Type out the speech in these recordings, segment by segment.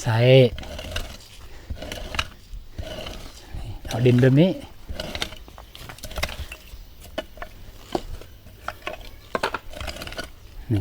ໃສ່ ເອົາດິນແບບນີ້ ນີ້.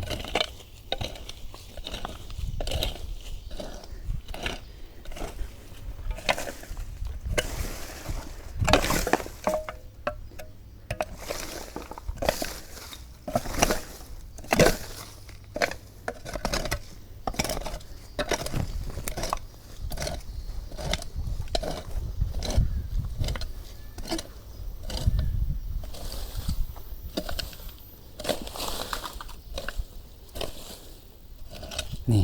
ນີ້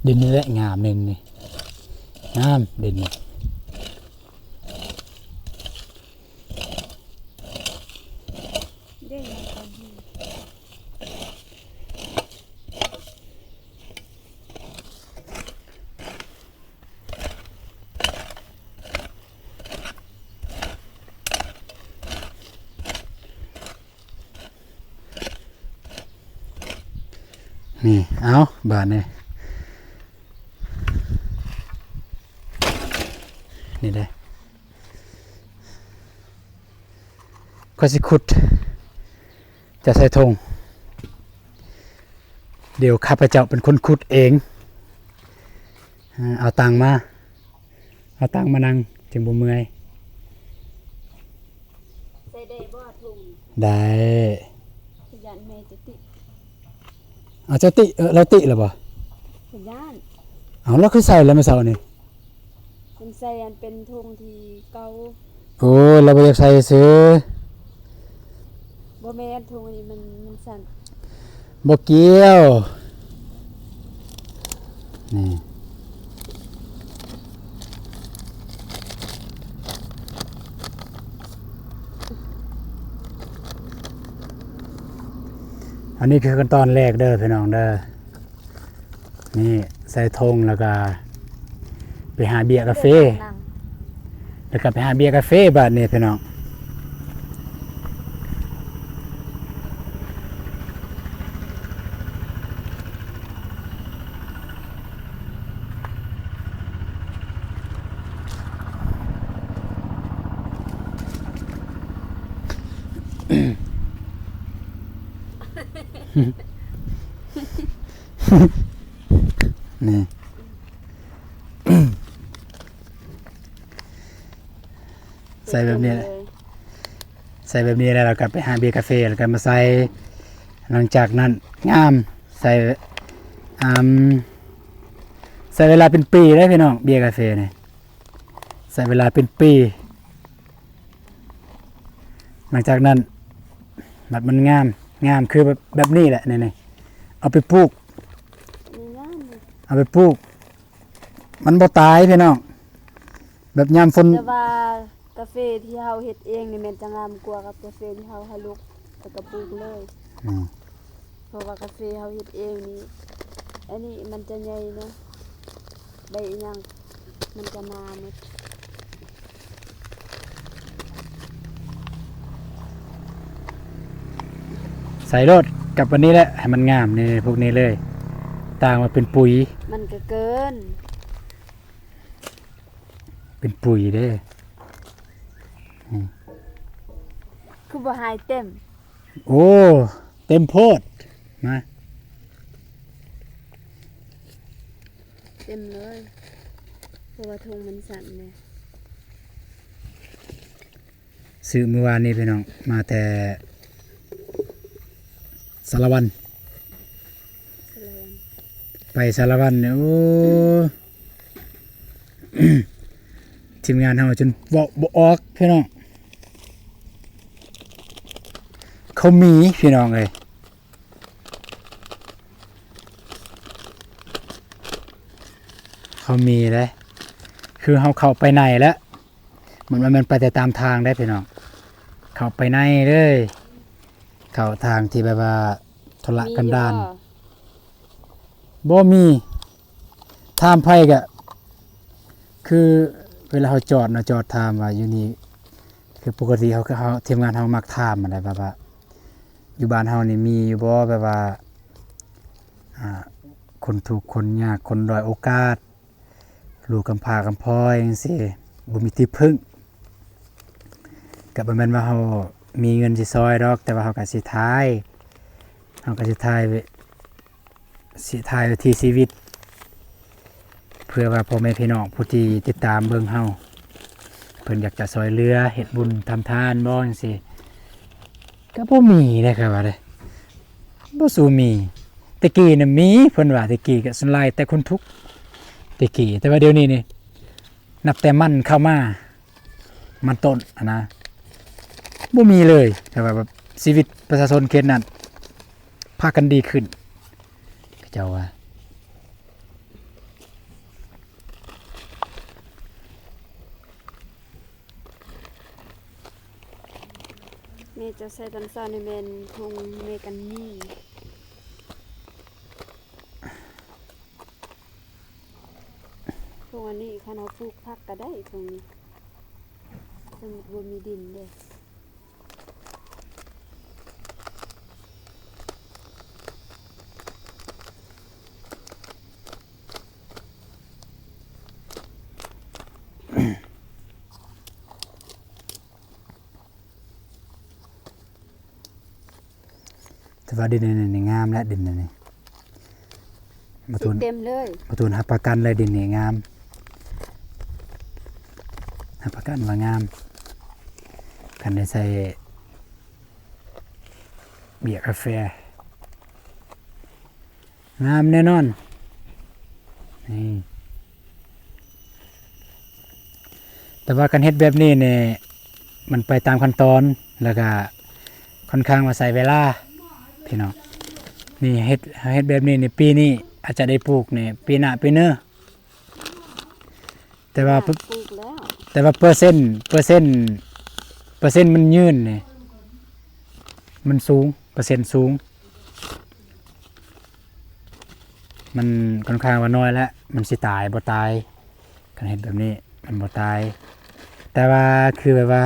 ດິນນີ້ແຫຼະງາມ ດິນນີ້ ງາມ ດິນນີ້. ນີ້ ເອົາ ບາດນີ້ ນີ້ເດ້ ຂ້ອຍຊິຂຸດ ຈະໃສ່ຖົງ ດຽວຂ້າພະເຈົ້າເປັນຄົນຂຸດເອງ. ເອົາຕັ່ງມາ ເອົາຕັ່ງມານັ່ງ ຈຶ່ງບໍ່ເມື່ອຍ. ໃສ່ໄດ້ບໍ່ຖົງ? ໄດ້. ຢ້ານແມ່ຈະຕິ. ເອົາ ເຈົ້າຕິ ເອີ ລາວຕິແລ້ວບໍ່? ຂ້ອຍຢ້ານ. ເອົາ ລາວຄືໃສ່ແລ້ວມື້ເຊົ້ານີ້? ມັນໃສ່ອັນເປັນຖົງທີ່ເກົ່າ. ໂອ້ຍ ລາວບໍ່ຢາກໃສ່ຊື່. ບໍ່ແມ່ນ ຖົງອັນນີ້ມັນ ມັນສັ້ນ. ບໍ່ກ່ຽວ ນີ້ ອັນນີ້ຄືຂັ້ນຕອນແລກເດີພີ່ນ້ອງເດີ. ນີ້ໃສ່ຖົງແລ້ວກະໄປຫາເບຍກາເຟ ແລ້ວກະໄປຫາເບຍກາເຟບາດນີ້ພີ່ນ້ອງ. ນີ້ ໃສ່ແບບນີ້ແຫຼະ ໃສ່ແບບນີ້ແລ້ວ ແລ້ວກໍໄປຫາເບຍກາເຟ ແລ້ວກໍມາໃສ່. ຫຼັງຈາກນັ້ນງາມ ໃສ່ ອາ ໃຊ້ເວລາເປັນປີເດ້ພີ່ນ້ອງ ເບຍກາເຟນີ້ ໃຊ້ເວລາເປັນປີ. ຫຼັງຈາກນັ້ນບັດມັນງາມ ງາມຄືແບບ ແບບນີ້ແຫຼະ ນີ້ໆ ເອົາໄປປູກ ງາມ ເອົາໄປປູກ ມັນບໍ່ຕາຍພີ່ນ້ອງ ແບບຍາມຝົນ. ແຕ່ວ່າກາເຟທີ່ເຮົາເຮັດເອງນີ້ແມ່ນຈະງາມກວ່າກັບກາເຟທີ່ເຮົາຫາລຸກ ແລ້ວກໍປູກເລີຍ. ອືມ ເພາະວ່າກາເຟເຮົາເຮັດເອງນີ້ ອັນນີ້ມັນຈະໃຫຍ່ເນາະ ໃບອີ່ຫຍັງມັນຈະໜາໝົດ. ໃສ່ໂລດກັບອັນນີ້ແຫຼະ ໃຫ້ມັນງາມນີ້ ພວກນີ້ເລີຍ ຕ່າງມາເປັນປຸຍ. ມັນກໍເກີນ ເປັນປຸຍເດ້. ອືມ ຄືບໍ່ໃຫ້ເຕັມ? ໂອ້ ເຕັມໂພດ ມາ ເຕັມເລີຍ ເພາະວ່າຖົງມັນສັ້ນເດ້. ຊື້ມື້ວານນີ້ພີ່ນ້ອງ ມາແຕ່ສາລະວັນ ສາລະວັນ ໄປສາລະວັນນີ້ ໂອ້ ທີມງານເຮົາຈົນເວົ້າບໍ່ອອກພີ່ນ້ອງ. ເຂົາມີພີ່ນ້ອງເອີຍ ເຂົາມີເດ້ ຄືເຮົາເຂົ້າໄປໃນແລ້ວ ມັນ ມັນ ມັນໄປແຕ່ຕາມທາງເດ້ພີ່ນ້ອງ ເຂົ້າໄປໃນເລີຍ ເຂົ້າທາງທີ່ແບບວ່າທຸລະກັນດານ. ມີຢູ່ບໍ່? ບໍ່ມີ. ຖາມໃຜກະ ຄືເວລາເຮົາຈອດນະ ຈອດຖາມວ່າຢູ່ນີ້ ຄືປົກກະຕິເຮົາ ເຮົາ ທີມງານເຮົາມັກຖາມຫັ້ນແຫຼະ ແບບວ່າຢູ່ບ້ານເຮົານີ້ມີຢູ່ບໍ່ ແບບວ່າ ອ່າ ຄົນທຸກຄົນຍາກ ຄົນດ້ອຍໂອກາດ ລູກກຳພ້າກຳພ້ອຍຈັ່ງຊີ້ ບໍ່ມີທີ່ເພິ່ງ. ກໍບໍ່ແມ່ນວ່າເຮົາມີເງິນຊິຊ່ອຍດອກ, ແຕ່ວ່າເຮົາກໍຊິຖ່າຍ, ເຮົາກໍຊິຖ່າຍ ຊິຖ່າຍວິຖີຊີວິດ ເພື່ອວ່າພໍ່ແມ່ພີ່ນ້ອງຜູ້ທີ່ຕິດຕາມເບິ່ງເຮົາ ເພິ່ນຢາກຈະຊ່ອຍເຫຼືອເຮັດບຸນທຳທານບໍ່ ຈັ່ງຊີ້ ກໍບໍ່ມີເດ້ ຂ້ອຍວ່າເດ້ ບໍ່ສູ່ມີ. ແຕ່ກີ້ນະມີ ເພິ່ນວ່າແຕ່ກີ້ກໍສ່ວນຫຼາຍແຕ່ຄົນທຸກແຕ່ກີ້, ແຕ່ວ່າດຽວນີ້ນີ້ ນັບແຕ່ມັນເຂົ້າມາ ມັນຕົ້ນຫັ້ນນະ ບໍ່ມີເລີຍ. ແຕ່ວ່າແບບຊີວິດປະຊາຊົນເຂດນັ້ນພາກັນດີຂຶ້ນ ເຂົາເຈົ້າວ່າ. ແມ່ເຈົ້າໃສ່ຕອນເຊົ້ານີ້ແມ່ນຖົງແມ່ກັນມີ. ທົ່ງອັນນີ້ຄັນເຮົາປູກຜັກກໍໄດ້ທົ່ງນີ້ ສົມມຸດບໍ່ມີດິນເດ້. ແຕ່ວ່າດິນອັນນີ້ງາມແຫຼະ ດິນອັນນີ້ ບໍ່ທູນ ເຕັມເລີຍ ບໍ່ທູນຮັບປະກັນເລີຍ ດິນນີ້ງາມ ຮັບປະກັນວ່າງາມ ຄັນໄດ້ໃສ່ເບ້ຍກາແຟ. ງາມແນ່ນອນ ນີ້ ແຕ່ວ່າການເຮັດແບບນີ້ນີ້ ມັນໄປຕາມຂັ້ນຕອນ ແລ້ວກະຄ່ອນຂ້າງວ່າໃຊ້ເວລາ ພີ່ນ້ອງ. ນີ້ເຮັດ ເຮັດແບບນີ້ນີ້ ປີນີ້ອາດຈະໄດ້ປູກນີ້ ປີໜ້າ ປີເນີ ແຕ່ວ່າ ປູກແລ້ວ ແຕ່ວ່າເປີເຊັນ ເປີເຊັນ ເປີເຊັນມັນຍືນນີ້ ມັນສູງ ເປີເຊັນສູງ ມັນຄ່ອນຂ້າງວ່ານ້ອຍແລ້ວ ມັນຊິຕາຍບໍ່ຕາຍ ຄັນເຮັດແບບນີ້ມັນບໍ່ຕາຍ. ແຕ່ວ່າຄືແບບວ່າ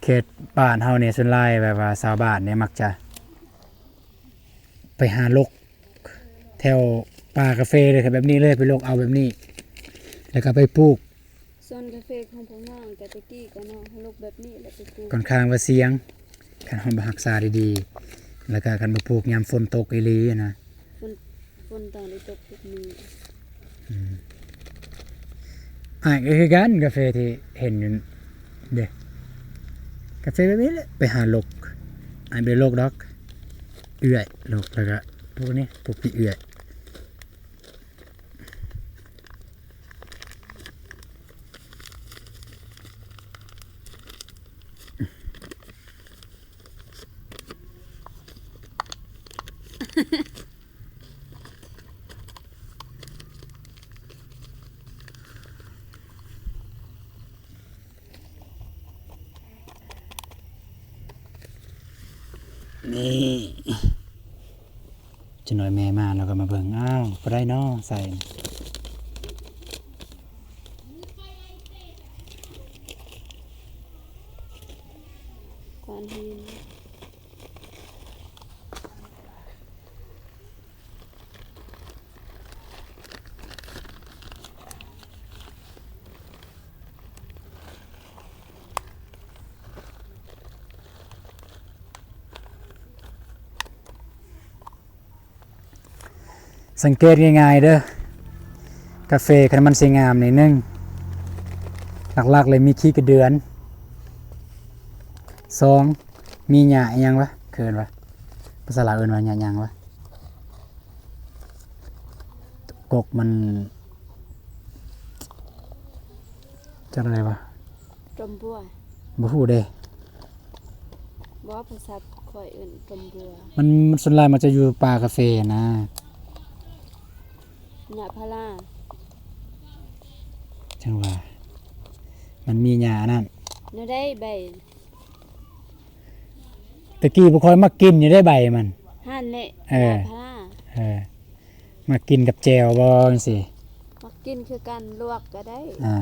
ເຂດບ້ານເຮົານີ້ ສ່ວນຫຼາຍແບບວ່າຊາວບ້ານນີ້ມັກຈະໄປຫາຫຼົກແຖວປ່າກາເຟເລີຍ ແບບນີ້ເລີຍ ໄປຫຼົກເອົາແບບນີ້ ແລ້ວກໍໄປປູກ. ສວນກາເຟຂອງພວກນ້ອງກະແຕ່ກີ້ກະເນາະ ເຮົາຫຼົກແບບນີ້ແຫຼະໄປປູກ ຂ້ອນຂ້າງວ່າສ່ຽງ ຄັນເຮົາບໍ່ຮັກສາດີໆ ແລ້ວກະຄັນບໍ່ປູກຍາມຝົນຕົກອີ່ຫຼີຫັ້ນນະ ຝົນ ຝົນຕ້ອງໄດ້ຕົກທຸກມື້. ອືມ ອ້າຍກໍຄືກັນ ກາເຟທີ່ເຫັນຢູ່ເດ້ ກາເຟແບບນີ້ແຫຼະ ໄປຫາຫຼົກ ອ້າຍບໍ່ໄດ້ຫຼົກດອກ ເອື້ອຍຫຼົກ ແລ້ວກະພວກນີ້ ພວກພີ່ເອື້ອຍ. ນີ້ ຈັກໜ້ອຍແມ່ມາ ແລ້ວກໍມາເບິ່ງ ອ້າວ ບໍ່ໄດ້ເນາະ ໃສ່ ກ້ອນຫີນ. ສັງເກດງ່າຍໆເດີ ກາເຟຄັນມັນຊິງາມນີ້ ໜຶ່ງ ຫຼັກໆເລີຍມີຂີ້ກະເດືອນ, ສອງ ມີຫຍ້າອີ່ຫຍັງວະ ເອີ້ນວ່າ ພາສາລາວເອີ້ນວ່າຫຍ້າຫຍັງວະ ກົກມັນ ຈັກແນວໃດວະ ຕົມບົວ ບໍ່ຮູ້ເດ້ ບໍ່ ພາສາຂ້ອຍເອີ້ນຕົມບົວ ມັນ ມັນສ່ວນຫຼາຍມັນຈະຢູ່ປ່າກາເຟນະ ຫຍ້າພາລາ ຈັ່ງວ່າ ມັນມີຫຍ້າອັນນັ້ນ ແນວໃດໃບ ແຕ່ກີ້ບໍ່ຄ່ອຍມັກກິນຢູ່ເດ້ໃບມັນ ຫັ້ນແຫຼະ ເອີ ຫຍ້າພາລາ ເອີ ມັກກິນກັບແຈ່ວບໍ່ ຈັ່ງຊີ້ ມັກກິນຄືກັນ ລວກກໍໄດ້ ອ່າ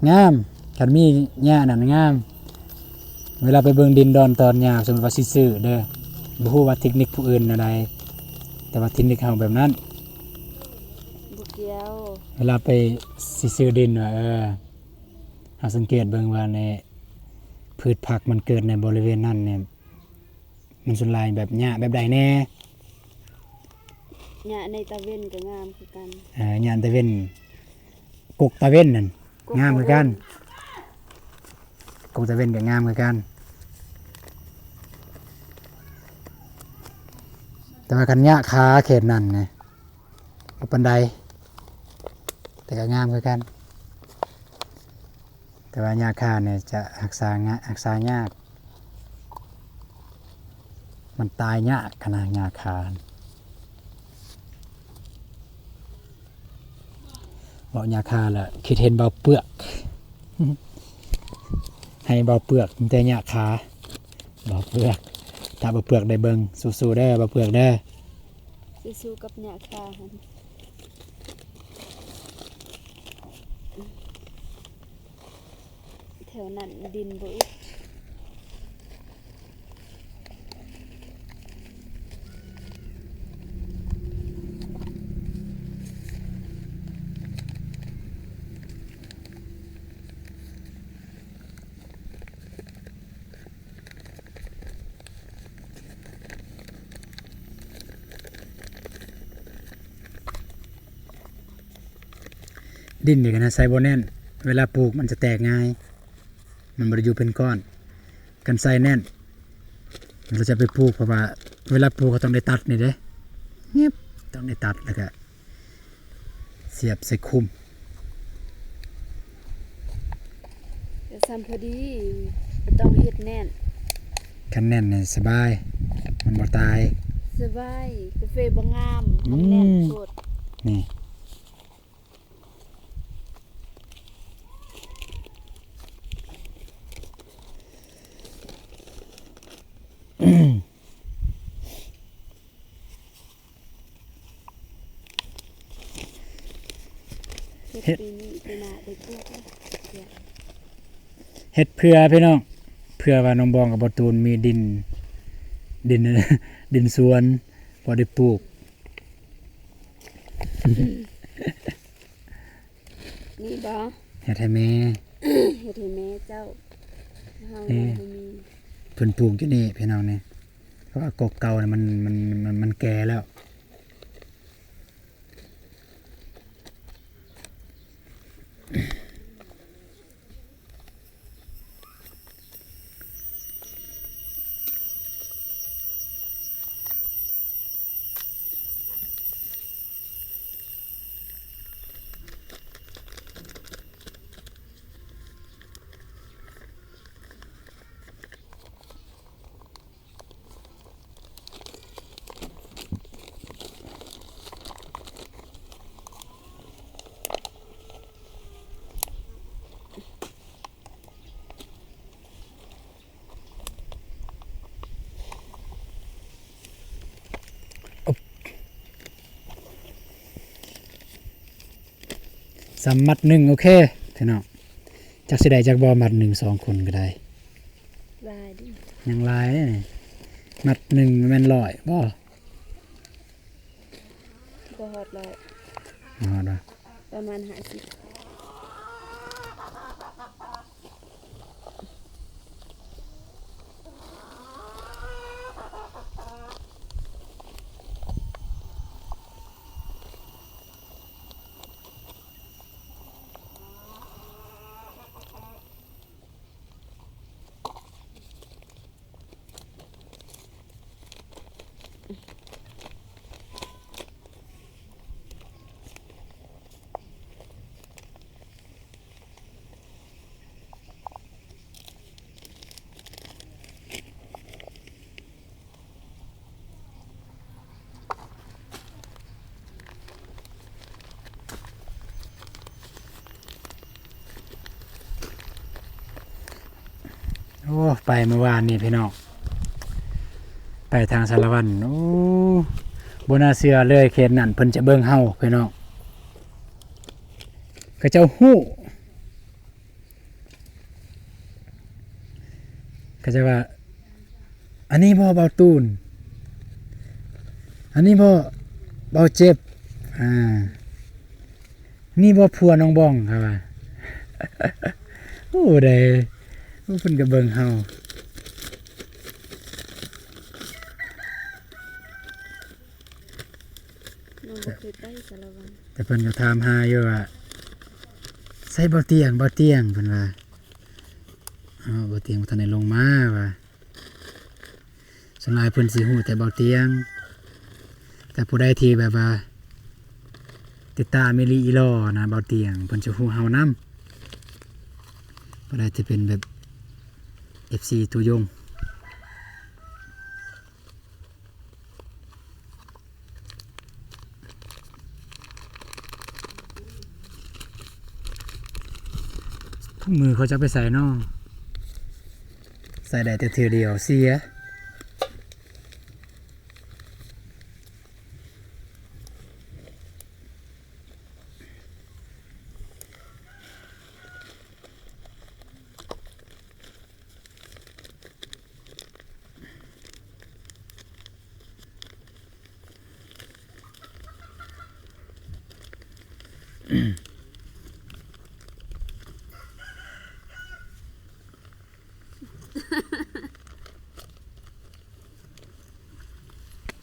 ງາມ ຄັນມີຫຍ້ານັ້ນງາມ ເວລາໄປເບິ່ງດິນດອນຕອນຫຍ້າ ສົມມຸດວ່າຊິຊື້ເດີ ບໍ່ຮູ້ວ່າເຕັກນິກຜູ້ອື່ນແນວໃດ ແຕ່ວ່າຖິ່ນລິກເຮົາແບບນັ້ນ ບໍ່ກ່ຽວ ເວລາໄປຊິຊື້ດິນວ່າ ເອີ ເຮົາສັງເກດເບິ່ງວ່າໃນພືດຜັກມັນເກີດໃນບໍລິເວນນັ້ນນີ້ ມັນສ່ວນຫຼາຍແບບຫຍ້າແບບໃດແດ່? ຫຍ້າໃນຕາເວັນກໍງາມຄືກັນ. ເອີ ຫຍ້າຕາເວັນ ກົກຕາເວັນນັ້ນ ກົກຕາເວັນ ງາມຄືກັນ. ກົກຕາເວັນກໍງາມຄືກັນ. ແຕ່ວ່າຄັນຫຍ້າຄາເຂດນັ້ນນີ້ ບໍ່ປານໃດ ແຕ່ກໍງາມຄືກັນ. ແຕ່ວ່າຫຍ້າຄານີ້ຈະຮັກສາງະ ຮັກສາຍາກ ມັນຕາຍຍາກຂະໜາດຫຍ້າຄາ. ເວົ້າຫຍ້າຄາແລ້ວຄິດເຫັນເບົາເປືອກ ໃຫ້ເບົາເປືອກມີແຕ່ຫຍ້າຄາ ເບົາເປືອກ ຖ້າເບົາເປືອກໄດ້ເບິ່ງ ສູ້ໆເດີເບົາເປືອກເດີ. ສູ້ໆກັບຫຍ້າຄາຫັ້ນ ແຖວນັ້ນດິນບໍ່ອຶດ. ດິນນີ້ກໍໃສ່ບໍ່ແໜ້ນ ເວລາປູກມັນຈະແຕກງ່າຍ ມັນບໍ່ໄດ້ຢູ່ເປັນກ້ອນ. ຄັນໃສ່ແໜ້ນ ເວລາຈະໄປປູກ ເພາະວ່າເວລາປູກກໍຕ້ອງໄດ້ຕັດນີ້ເດ້ ງຶບ ຕ້ອງໄດ້ຕັດ ແລ້ວກໍສຽບໃສ່ຄຸ້ມ ກໍສ່ຳພໍດີ ບໍ່ຕ້ອງເຮັດແໜ້ນ. ຄັນແໜ້ນນີ້ສະບາຍ ມັນບໍ່ຕາຍ ສະບາຍ ກາເຟບໍ່ງາມ ມັນແໜ້ນ ອືມ ໂພດ ນີ້. ເຮັດ ເຮັດ ປີນີ້ປີໜ້າໄດ້ປູກແລ້ວ ເຮັດເພື່ອພີ່ນ້ອງ ເພື່ອວ່ານ້ອງບອງກັບບໍ່ຕູນມີດິນ ດິນ ດິນສວນ ພໍໄດ້ປູກ. ນີ້ບໍ່? ເຮັດໃຫ້ແມ່ ເຮັດໃຫ້ແມ່ເຈົ້າ ເຮົາ ເອີ ຍັງບໍ່ມີ ເພິ່ນປູກຢູ່ນີ້ພີ່ນ້ອງນີ້ ເພາະວ່າກົກເກົ່ານະ ມັນ ມັນ ມັນ ມັນແກ່ແລ້ວ. ສ່ຳມັດໜຶ່ງ ໂອເຄພີ່ນ້ອງ ຈັກຊິໄດ້ຈັກບໍ່ ມັດໜຶ່ງ ສອງຄົນກໍໄດ້ ຫຼາຍເດ້ ຍັງຫຼາຍເດ້ນີ້ ມັດໜຶ່ງແມ່ນຮ້ອຍບໍ່? ບໍ່ຮອດຮ້ອຍ ບໍ່ຮອດບໍ່? ປະມານຫ້າສິບ. ໂອ້ ໄປເມື່ອວານນີ້ພີ່ນ້ອງ ໄປທາງສາລະວັນ ໂອ້ ບໍ່ໜ້າເຊື່ອເລີຍ ເຂດນັ້ນເພິ່ນຈະເບິ່ງເຮົາພີ່ນ້ອງ ເຂົາເຈົ້າຮູ້ ເຂົາເຈົ້າວ່າ ອັນນີ້ບໍ່ບ່າວຕູນ ອັນນີ້ບໍ່ ເບົາເຈັບ ອ່າ ມີບໍ່ຜົວນ້ອງບອງ ເຂົາວ່າ. ໂອ້ ໄດ້ ໂອ້ ເພິ່ນກໍເບິ່ງເຮົາ. ນ້ອງບໍ່ເຄີຍໄປສາລະວັນ ແຕ່ເພິ່ນກໍຖາມຫາຢູ່ວ່າ ໃສເບົາຕຽງ ເບົາຕຽງ ເພິ່ນວ່າ. ເອົາ ເບົາຕຽງບໍ່ທັນໄດ້ລົງມາວ່າ. ສ່ວນຫຼາຍເພິ່ນຊິຮູ້ແຕ່ເບົາຕຽງ ແຕ່ຜູ້ໃດທີ່ແບບວ່າຕິດຕາມອີ່ຫຼີອີ່ຫຼໍ່ນະ ເບົາຕຽງ ເພິ່ນຈະຮູ້ເຮົານຳ. ຜູ້ໃດທີ່ເປັນແບບ ເອັຟຊີ ຕູ່ຍົງ. ถุງມືເຂົາຈະເອົາໄປໃສນໍ? ໃສ່ໄດ້ແຕ່ເທື່ອດຽວເສຍ.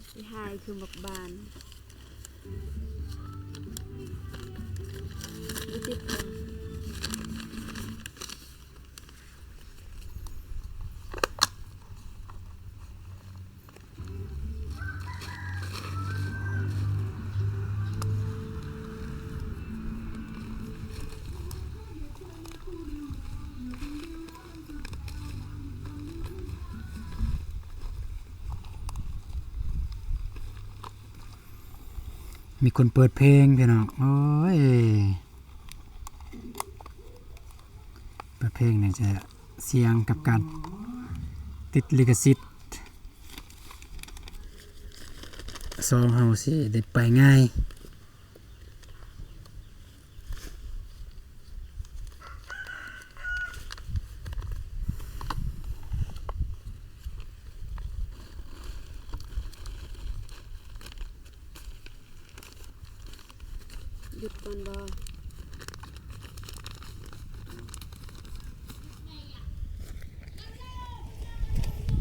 ຊິຫາຍຄືໝາກບານ ບໍ່ຕິດກັນ. ມີຄົນເປີດເພງ ພີ່ນ້ອງ ໂອ້ຍ ເປີດເພງນີ້ຈະສ່ຽງກັບການຕິດລິຂະສິດ. ສອງເຮົາຊິໄດ້ໄປງ່າຍ. ຢຸດກ່ອນບໍ່?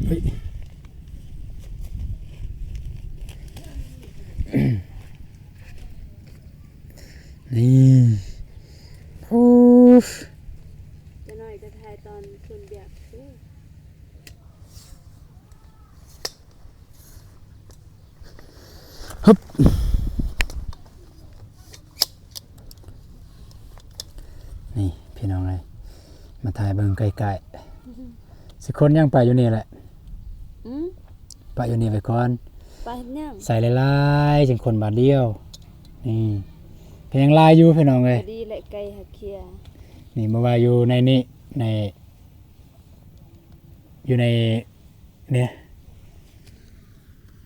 ເຮີ້ຍ ນີ້ ໂອ້ ຈະໜ້ອຍກໍຖ່າຍຕອນເພິ່ນບຽກເດີ. ຮຶບ ນີ້ພີ່ນ້ອງເອີຍ ມາຖ່າຍເບິ່ງໃກ້ໆ ຊິຄົນຍັງປະຢູ່ນີ້ແຫຼະ. ອືມ ປະຢູ່ນີ້ໄວ້ກ່ອນ. ປະເຮັດຫຍັງ? ໃສ່ຫຼາຍໆ ຈັ່ງຄົນບາດດຽວ. ນີ້ ກໍຍັງຫຼາຍຢູ່ພີ່ນ້ອງເອີຍ. ກໍດີແຫຼະ ໄກ່ຫາເຄຍ. ນີ້ ບໍ່ວ່າຢູ່ໃນນີ້ ໃນ ຢູ່ໃນ ນີ້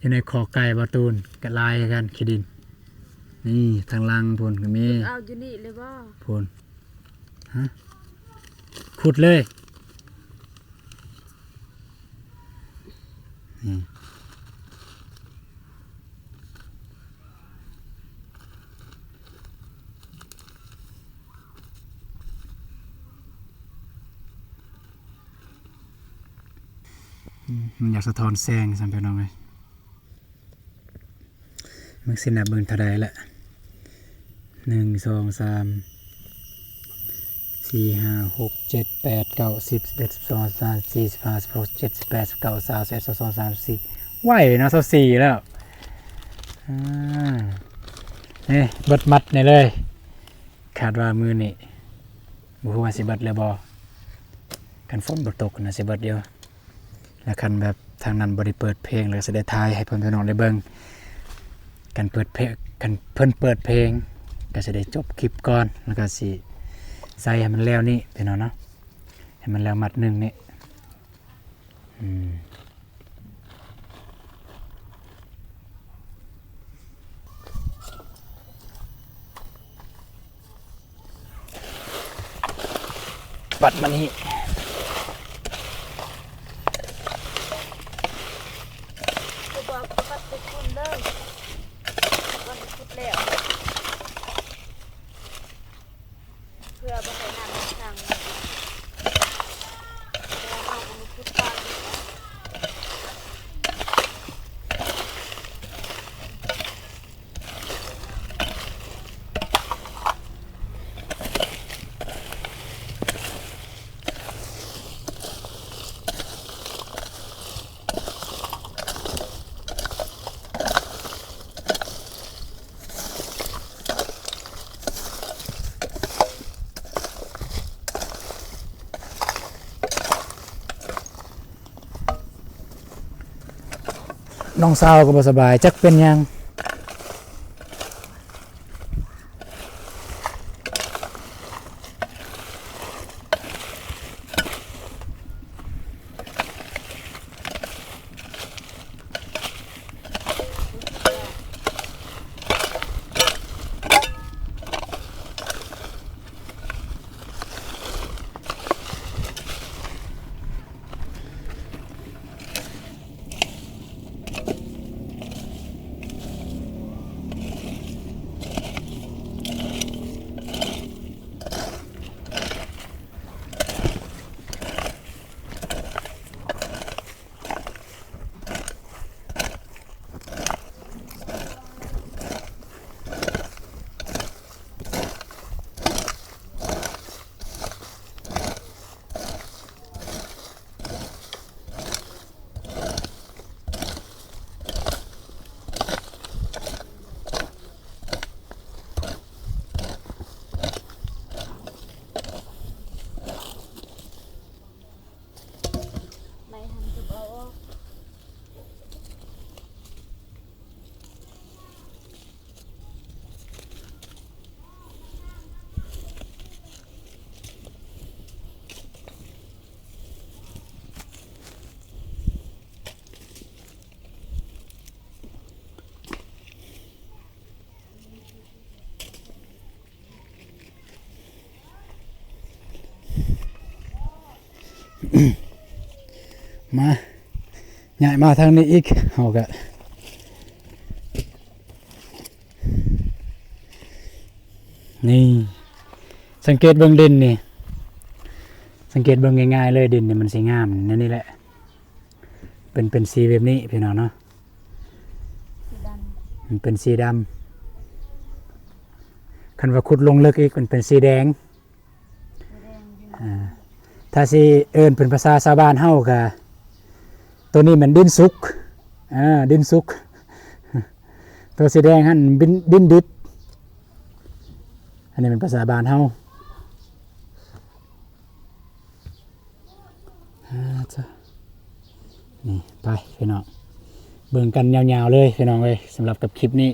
ຢູ່ໃນຄອກໄກ່ບໍ່ຕູນ ກໍຫຼາຍຄືກັນ ຂີ້ດິນ. ນີ້ ທາງຫຼັງພຸ້ນກໍມີ. ເອົາຢູ່ນີ້ເລີຍບໍ່? ພຸ້ນ ຮະ ຂຸດເລີຍ. ນີ້ ອືມ ມັນຢາກສະທ້ອນແສງຊັ້ນ ພີ່ນ້ອງເອີຍ. ມັນຊິນັບເບິ່ງເທົ່າໃດລະ ໜຶ່ງ ສອງ ສາມ ສີ່ ຫ້າ ຫົກ ເຈັດ ແປດ ເກົ້າ ສິບ ສິບເອັດ ສິບສອງ ສິບສາມ ສິບສີ່ ສິບຫ້າ ສິບຫົກ ສິບເຈັດ ສິບແປດ ສິບເກົ້າ ຊາວ ຊາວເອັດ ຊາວສອງ ຊາວສາມ ຊາວສີ່ ໄວເນາະ ຊາວສີ່ແລ້ວ. ອ່າ ນີ້ເບິດມັດນີ້ເລີຍ. ຄາດວ່າມື້ນີ້ ບໍ່ຮູ້ວ່າຊິເບິດຫຼືບໍ່ ຄັນຝົນບໍ່ຕົກນະ ຊິເບິດຢູ່. ແລະ ຄັນແບບທາງນັ້ນບໍ່ໄດ້ເປີດເພງ ແລ້ວກໍຊິໄດ້ຖ່າຍໃຫ້ພໍ່ແມ່ພີ່ນ້ອງໄດ້ເບິ່ງ ຄັນເປີດເພງ ຄັນເພິ່ນເປີດເພງ ກໍຊິໄດ້ຈົບຄລິບກ່ອນ ແລ້ວກໍຊິໃສ່ໃຫ້ມັນແລ້ວນີ້ພີ່ນ້ອງເນາະ ໃຫ້ມັນແລ້ວມັດໜຶ່ງນີ້. ອືມ ປັດມານີ້ ບໍ່ ບໍ່ປັດໄປພຸ້ນເດີ ວັນ ນ້ອງສາວກໍບໍ່ສະບາຍ ຈັກເປັນຫຍັງ. ໄມ້ຫັ້ນກໍບໍ່ອອກ. ມາ ຍ້າຍມາທາງນີ້ອີກ ເຮົາກະ ນີ້ ສັງເກດເບິ່ງດິນນີ້ ສັງເກດເບິ່ງງ່າຍໆເລີຍ ດິນນີ້ມັນຊິງາມແນວນີ້ແຫຼະ ເປັນ ເປັນສີແບບນີ້ພີ່ນ້ອງເນາະ ສີດຳ ມັນເປັນສີດຳ ຄັນວ່າຂຸດລົງເລິກອີກ ມັນເປັນສີແດງ. ອ່າ ຖ້າຊິເອີ້ນເປັນພາສາຊາວບ້ານເຮົາກະ ໂຕນີ້ແມ່ນດິນສຸກ ອ່າ ດິນສຸກ ໂຕສີແດງຫັ້ນດິນ ດິນດິບ ອັນນີ້ແມ່ນພາສາບ້ານເຮົາ ອ່າ ຈ້ະ ນີ້ ໄປພີ່ນ້ອງ ເບິ່ງກັນຍາວໆເລີຍພີ່ນ້ອງເອີຍ ສຳລັບກັບຄລິບນີ້.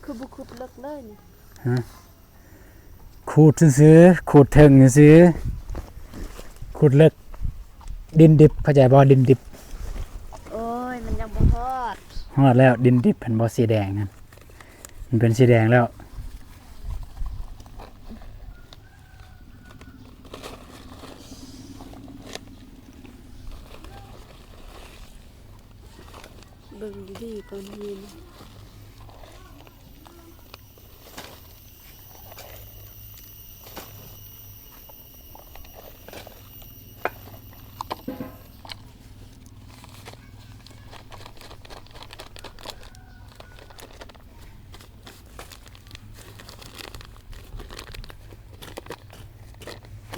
ຄືບໍ່ຂຸດເລິກເລີຍນີ້? ຮະ? ຂູດຊື່ໆ ຂູດເທິງຊື່ໆ ຂູດເລິກ ດິນດິບ ເຂົ້າໃຈບໍ່? ດິນດິບ. ໂອ້ຍ ມັນຍັງບໍ່ຮອດ. ຮອດແລ້ວ ດິນດິບ ເຫັນບໍ່? ສີແດງຫັ້ນ ມັນເປັນສີແດງແລ້ວ. ເບິ່ງດີໆກ່ອນຫີນ.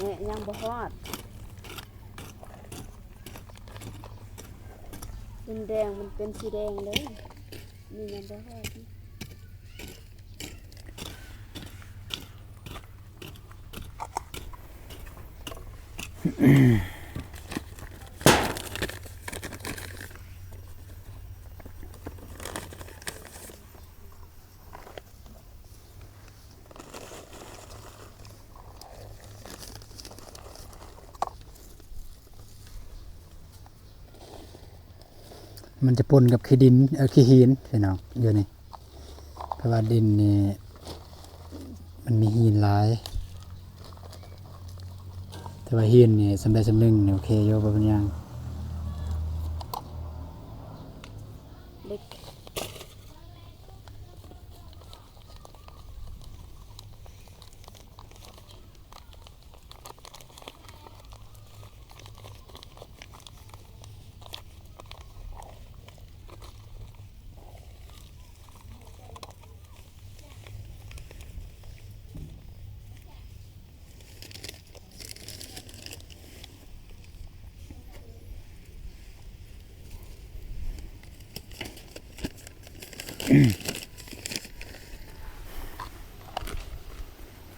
ແນະ ຍັງບໍ່ຮອດ. ດິນແດງ ມັນເປັນສີແດງເດ້. ນີ້ຍັງບໍ່ຮອດ. ມັນຈະປົນກັບຂີ້ດິນ ເອີ ຂີ້ຫີນພີ່ນ້ອງ ຢູ່ນີ້ ເພາະວ່າດິນນີ້ມັນມີຫີນຫຼາຍ ແຕ່ວ່າຫີນນີ້ສ່ຳໃດສ່ຳໜຶ່ງນີ້ໂອເຄຢູ່ ບໍ່ເປັນຫຍັງ. ເຫຼັກ.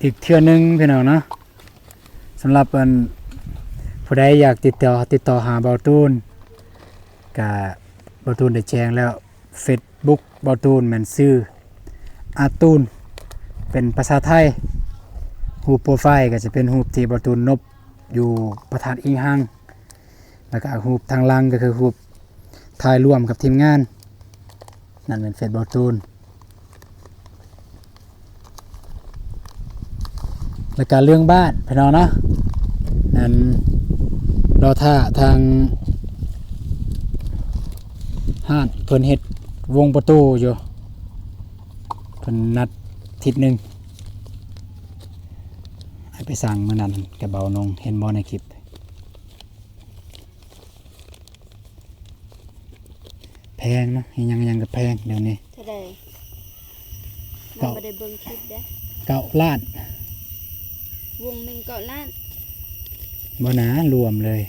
ອີກເທື່ອໜຶ່ງພີ່ນ້ອງເນາະ ສຳລັບອັນ ຜູ້ໃດຢາກຕິດຕໍ່ ຕິດຕໍ່ຫາເບົາຕູນ ກະເບົາຕູນໄດ້ແຈ້ງແລ້ວ ເຟສບຸກເບົາຕູນແມ່ນຊື່ອາຕູນ ເປັນພາສາໄທ. ຮູບໂປຣໄຟກະຈະເປັນຮູບທີ່ເບົາຕູນນົບຢູ່ພະທາດອີງຮັງ ແລ້ວກະຮູບທາງຫຼັງກະຄືຮູບຖ່າຍລວມກັບທີມງານ. ນັ້ນແມ່ນເຟສເບົາຕູນ ແລ້ວກະເລື່ອງບ້ານພີ່ນ້ອງເນາະ ອັນ ລໍຖ້າທາງຮ້ານເພິ່ນເຮັດວົງປະຕູຢູ່ ເພິ່ນນັດທິດໜຶ່ງ ໃຫ້ໄປສັ່ງມື້ນັ້ນກັບເບົານົງ ເຫັນບໍ່ໃນຄລິບ? ແພງເນາະ ອີຫຍັງໆກໍແພງດຽວນີ້. ເທົ່າໃດ? ເກົ້າ ຍັງບໍ່ໄດ້ເບິ່ງຄລິບເດ້. ເກົ້າລ້ານ. ວົງໜຶ່ງເກົ້າລ້ານ? ບໍ່ນາ ລວມເລີຍ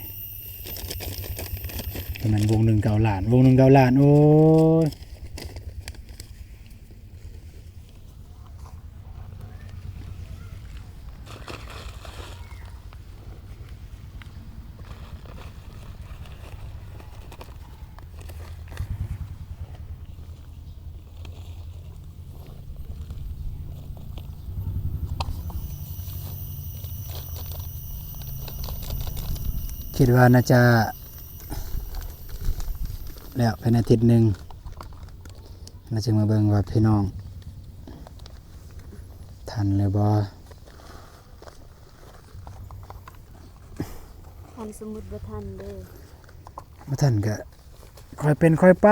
ປະມານວົງໜຶ່ງເກົ້າລ້ານ ວົງໜຶ່ງເກົ້າລ້ານ ໂອ້ຍ. ຄິດວ່າໜ້າຈະແລ້ວພາຍໃນອາທິດໜຶ່ງ ແລ້ວຈຶ່ງມາເບິ່ງວ່າພີ່ນ້ອງທັນຫຼືບໍ່. ຄັນສົມມຸດບໍ່ທັນເດີ? ບໍ່ທັນກະຄ່ອຍເປັນຄ່ອຍໄປ.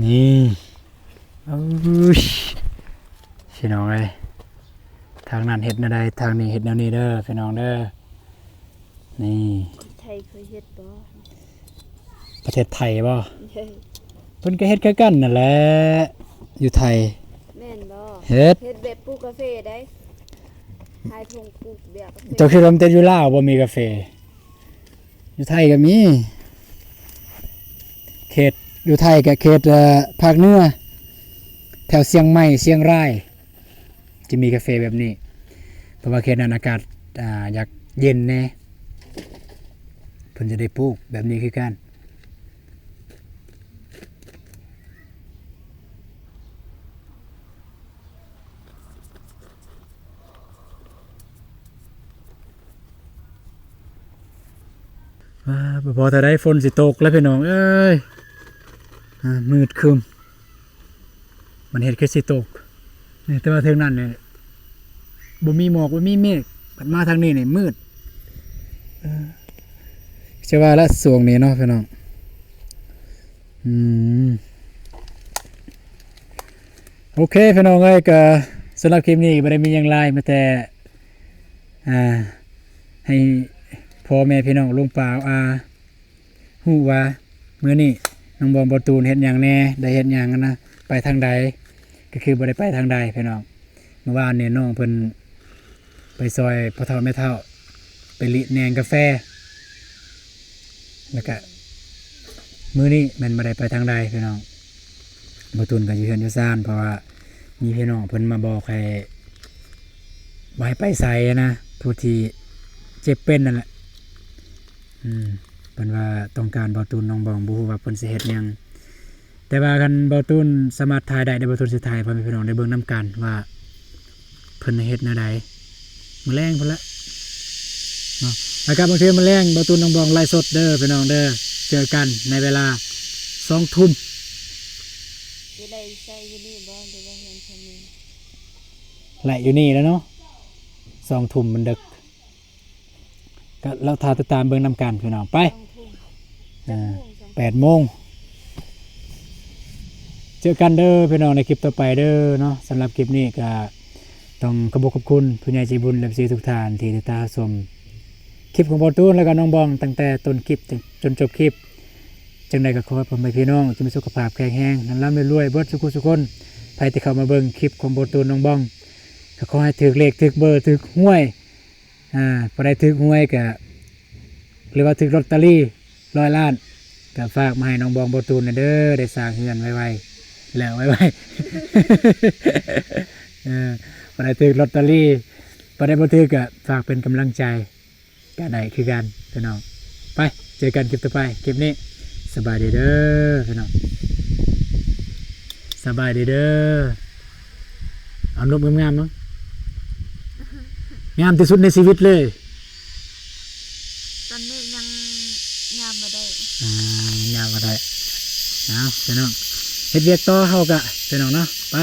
ນີ້ ໂອ້ຍ ພີ່ນ້ອງເອີຍ ທາງນັ້ນເຮັດແນວໃດ ທາງນີ້ເຮັດແນວນີ້ເດີພີ່ນ້ອງເດີ. ນີ້ ຄົນໄທເຄີຍເຮັດບໍ່? ປະເທດໄທບໍ່? ເອີ ເພິ່ນກໍເຮັດຄືກັນນັ້ນແຫຼະ ຢູ່ໄທ. ແມ່ນບໍ່? ເຮັດ ເຮັດແບບປູກກາເຟໄດ໋ ຂາຍຖົງປູກເບຍກາເຟ. ເຈົ້າຄິດວ່າມັນແຕ່ຢູ່ລາວບໍ່ມີກາເຟ? ຢູ່ໄທກໍມີ ເຂດ ຢູ່ໄທກໍເຂດ ເອີ ພາກເໜືອ ແຖວຊຽງໃໝ່ ຊຽງລາຍ ຈະມີກາເຟແບບນີ້ ເພາະວ່າເຂດນັ້ນອາກາດ ອ່າ ຢາກເຢັນແດ່ ເພິ່ນຈະໄດ້ປູກແບບນີ້ຄືກັນ. ອ່າ ບໍ່ພໍເທົ່າໃດ ຝົນຊິຕົກແລ້ວພີ່ນ້ອງເອີຍ. ອ່າ ມືດຄຶ້ມ ມັນເຮັດຄືຊິຕົກນີ້ ແຕ່ວ່າເທິງນັ້ນນີ້ບໍ່ມີໝອກ ບໍ່ມີເມກ ພັດມາທາງນີ້ນີ້ມືດ. ເອີ ຈະວ່າລະຊ່ວງນີ້ເນາະພີ່ນ້ອງ. ອືມ ໂອເຄພີ່ນ້ອງເອີຍ ກໍສຳລັບຄລິບນີ້ບໍ່ໄດ້ມີຫຍັງຫຼາຍ ມີແຕ່ ອ່າ ໃຫ້ພໍ່ແມ່ພີ່ນ້ອງລຸງປ້າອາ ຮູ້ວ່າມື້ນີ້ນ້ອງບອງ ເບົາຕູນເຮັດຫຍັງແດ່ ໄດ້ເຮັດຫຍັງນະ ໄປທາງໃດ ກໍຄືບໍ່ໄດ້ໄປທາງໃດພີ່ນ້ອງ. ເມື່ອວານນີ້ນ້ອງເພິ່ນໄປຊ່ອຍພໍ່ເຖົ້າແມ່ເຖົ້າ ໄປລິແໜງກາແຟ ແລ້ວກະມື້ນີ້ແມ່ນບໍ່ໄດ້ໄປທາງໃດພີ່ນ້ອງ. ບໍ່ຕຸນກໍຢູ່ເຮືອນຢູ່ຊານ ເພາະວ່າມີພີ່ນ້ອງເພິ່ນມາບອກໃຫ້ ບໍ່ໃຫ້ໄປໃສນະ ຜູ້ທີ່ເຈັບເປັນນັ້ນແຫຼະ. ອືມ ເພິ່ນວ່າຕ້ອງການບໍ່ຕຸນ ນ້ອງບອງ ບໍ່ຮູ້ວ່າເພິ່ນຊິເຮັດຫຍັງ ແຕ່ວ່າຄັນບໍ່ຕຸນສາມາດຖ່າຍໄດ້ ດຽວບໍ່ຕຸນຊິຖ່າຍໃຫ້ພໍ່ແມ່ພີ່ນ້ອງໄດ້ເບິ່ງນຳກັນວ່າເພິ່ນເຮັດແນວໃດ ມື້ແລງພຸ້ນລະເນາະ. ແລ້ວກໍບາງເທື່ອມື້ແລງບໍ່ຕຸນ ນ້ອງບອງໄລຟ໌ສົດເດີພີ່ນ້ອງເດີ ເຈີກັນໃນເວລາສອງທຸ່ມ. ຊິໄດ້ໃຊ້ຢູ່ນີ້ບໍ່ ຫຼືວ່າເຮືອນເພິ່ນ? ໄລຢູ່ນີ້ແຫຼະເນາະ ສອງທຸ່ມມັນເດິກ. ກໍລະຖ້າຕິດຕາມເບິ່ງນຳກັນພີ່ນ້ອງ ໄປ ສອງທຸ່ມ ອ່າ ຈັກໂມງ? ແປດໂມງ ເຈີກັນເດີພີ່ນ້ອງໃນຄລິບຕໍ່ໄປເດີເນາະ. ສຳລັບຄລິບນີ້ກໍຕ້ອງຂອບອົກຂອບຄຸນຜູ້ໃຫຍ່ໃຈບຸນ ແລະ ເອັຟຊີ ທຸກທ່ານທີ່ຕິດຕາມຮັບຊົມຄລິບຂອງບ່າວຕູນ ແລະ ກໍນ້ອງບອງ ຕັ້ງແຕ່ຕົ້ນຄລິບຈົນ ຈົນຈົບຄລິບ. ຈັ່ງໃດກໍຂໍໃຫ້ພໍ່ແມ່ພີ່ນ້ອງຈົ່ງມີສຸຂະພາບແຂງແຮງ ຮ່ຳໆລວຍໆ ເບິດສູ່ຜູ້ສູ່ຄົນ. ໃຜທີ່ເຂົ້າມາເບິ່ງຄລິບຂອງບໍ່ຕູນນ້ອງບອງ ກໍຂໍໃຫ້ຖືກເລກ ຖືກເບີ ຖືກຫວຍ ອ່າ ຜູ້ໃດຖືກຫວຍກໍ ຫຼືວ່າຖືກລອດຕະລີຮ້ອຍລ້ານ ກໍຝາກມາໃຫ້ນ້ອງບອງບໍ່ຕູນແດ່ເດີ ໄດ້ສ້າງເຮືອນໄວໆ ແລ້ວໄວໆ ເອີ ຜູ້ໃດຖືກລອດຕະລີ ຜູ້ໃດບໍ່ຖືກກໍຝາກເປັນກຳລັງໃຈ ກໍໄດ້ຄືກັນພີ່ນ້ອງ. ໄປ ເຈີກັນຄລິບຕໍ່ໄປ. ຄລິບນີ້ສະບາຍດີເດີພີ່ນ້ອງ ສະບາຍດີເດີ. ເອົານົບງາມໆເນາະ ງາມທີ່ສຸດໃນຊີວິດເລີຍ. ຕອນນີ້ຍັງງາມບໍ່ໄດ້ ອ່າ ຍັງງາມບໍ່ໄດ້. ເອົາພີ່ນ້ອງ ເຮັດວຽກຕໍ່ເຮົາກະພີ່ນ້ອງເນາະ ໄປ.